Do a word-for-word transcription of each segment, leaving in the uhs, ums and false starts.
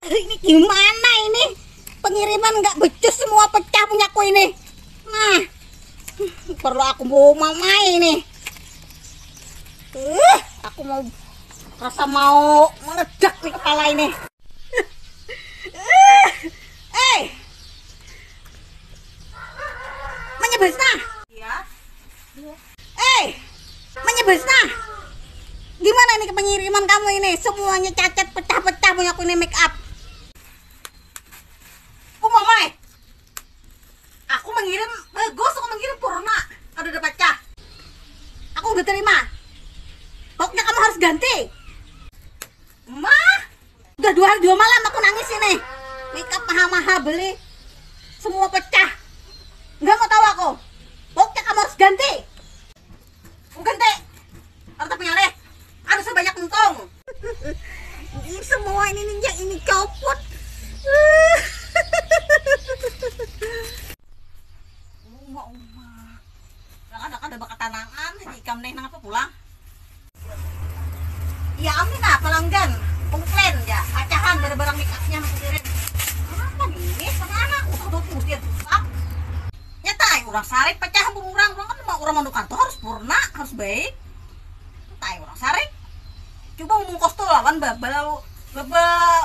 Ini gimana ini? Pengiriman nggak becus, semua pecah punyaku ini. Nah, perlu aku mau mamai ini. Uh, aku mau rasa mau meledak nih kepala ini. Eh, menyebes nah. Iya. Eh, menyebes nah. Gimana nih pengiriman kamu ini? Semuanya cacat, pecah-pecah punyaku ini make up. Aku mau mai. Aku mengirim bagus, aku mengirim purna. Ada udah pecah. Aku udah terima. Pokoknya kamu harus ganti. Mah, udah dua hari dua malam aku nangis ini. Make up maha-maha beli, semua pecah. Nggak mau tahu aku. Pokoknya kamu harus ganti. Aku ganti. Harta pengalih. Harus sebanyak entong. Ini semua ini ninja ini copot. Uma uma. Kadang ada bakatanangan, ikam nih nang apa pulang? Ya amin lah pelanggan, komplain ya, pacahan barang-barang make upnya masih kirim. Kenapa nih? Sama anak aku tuh kudir. Nyata ya, orang sarik pacahan orang, orang kan mau orang manukar tuh harus purna, harus baik. Nyata ya, orang sarik. Coba ngomong kos tuh lawan babal, babal,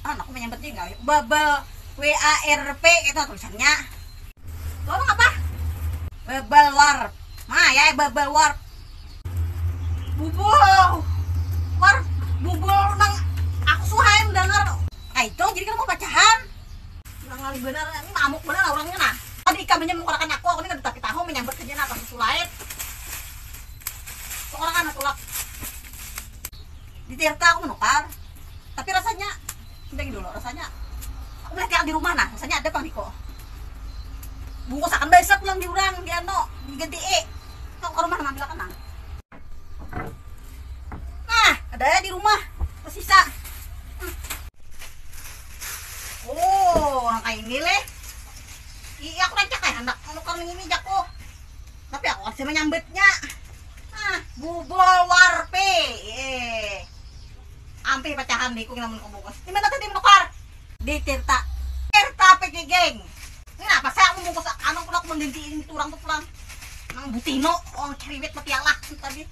ah, aku menyambatnya enggak, babal W A R P itu tulisannya. Ngomong apa? Babal warp. Nah, ya babal warp. Bubul. Warp, bubul nang aku suhain dengar. Kayak itu, jadi kamu pacahan. Nang ngalih benar, ini mamuk benar orangnya nah. Tadi ikamnya menukarakan aku, aku ini kada tapi tahu menyambat kerjaan apa susu lain. Tukarakan aku lah. Di Tirta aku menukar. Tapi rasanya, udah dulu rasanya. Aku melihat yang di rumah nah, rasanya ada pang Niko. Bungkus akan bahasa pulang di urang, di ano, diganti e. Aku ke rumah ngambil akan nah. Nah, ada ya di rumah, tersisa. Hmm. Oh, orang kayak ini leh. Iya, aku rancak kayak anak menukar ini jaku. Tapi aku kasih menyambutnya. Ah, bubul warpe. Eh. Ampih pacahan di ikung namun kebungkus. Di mana tadi menukar? Di Tirta. Tirta P K Geng. Ini apa saya aku bungkus anu pula aku menggantiin itu orang tuh pulang. Nang butino, orang ceriwit mati Allah tadi.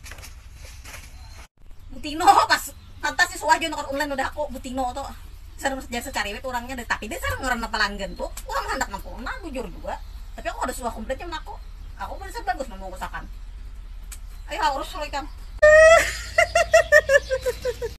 Butino pas tanta si suah juga nukar online udah aku butino tuh. Serem jasa cariwit orangnya deh, tapi dia sarang ngerana pelanggan tuh. Orang hendak nang corona bujur juga. Tapi aku ada suah komplainnya aku. Aku merasa bagus membungkusakan. Ayo urus dulu ikam.